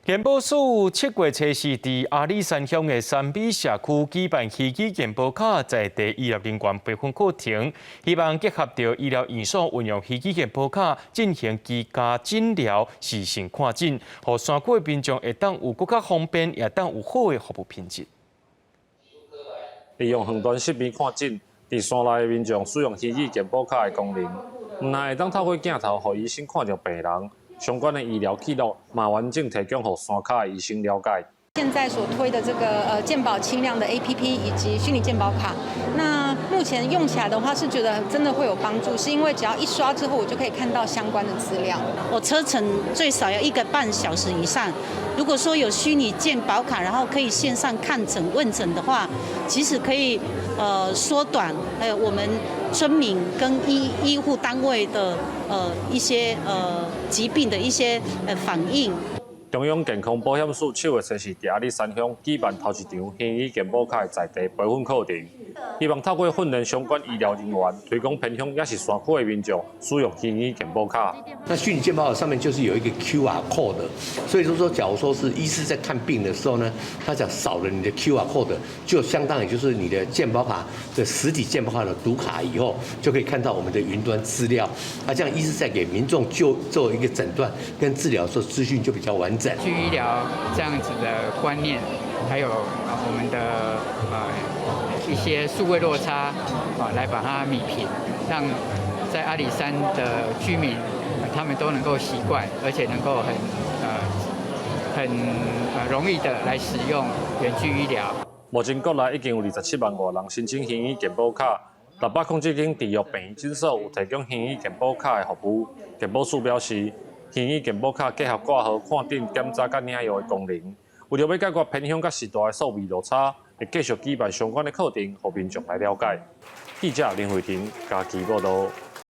健保署7月初四佇阿里山鄉的山美社區舉辦虛擬健保卡在地醫療人員培訓課程，希望結合著醫療院所運用虛擬健保卡進行居家診療、視訊看診，予山區的民眾會當有閣較方便，也當有好的服務品質。利用遠端視頻看診，佇山內的民眾使用虛擬健保卡的功能，毋但會當透過鏡頭予醫生看著病人。相關的醫療記錄嘛完整提供予山跤的醫生了解。現在所推的這個健保輕量的 APP 以及虛擬健保卡，那目前用起來的話是覺得真的會有幫助，是因為只要一刷之後，我就可以看到相關的資料。我車程最少要1個半小時以上，如果說有虛擬健保卡，然後可以線上看診問診的話，其實可以縮短還有我們村民跟醫護單位的一些疾病的一些反應。中央健康保險署7月初四佇阿里山鄉舉辦頭一場虛擬健保卡的在地培訓課程，希望透過訓練相關醫療人員，推廣偏鄉抑是山區的民眾使用虛擬健保卡。那虛擬健保卡上面就是有一個 QR code，所以說，假如說是醫師在看病的時候呢，他只要掃了你的 QR code，就相當於就是你的健保卡的實體健保卡的讀卡以後，就可以看到我們的雲端資料。那這樣醫師在給民眾就做一個診斷跟治療的時候，資訊就比較完整。遠距醫療這樣子的觀念，還有我們的一些數位落差啊，來把它弭平，讓在阿里山的居民，他們都能夠習慣，而且能夠很容易的來使用遠距醫療。目前國內已經有27萬外人申請虛擬健保卡，607間預約病院診所有提供虛擬健保卡的服務。健保署表示，虛擬健保卡結合掛號、看診、檢查佮領藥的功能，為著欲解決偏鄉佮時代的數位落差，會繼續舉辦相關的課程，予民眾來了解。記者林慧婷嘉義報導。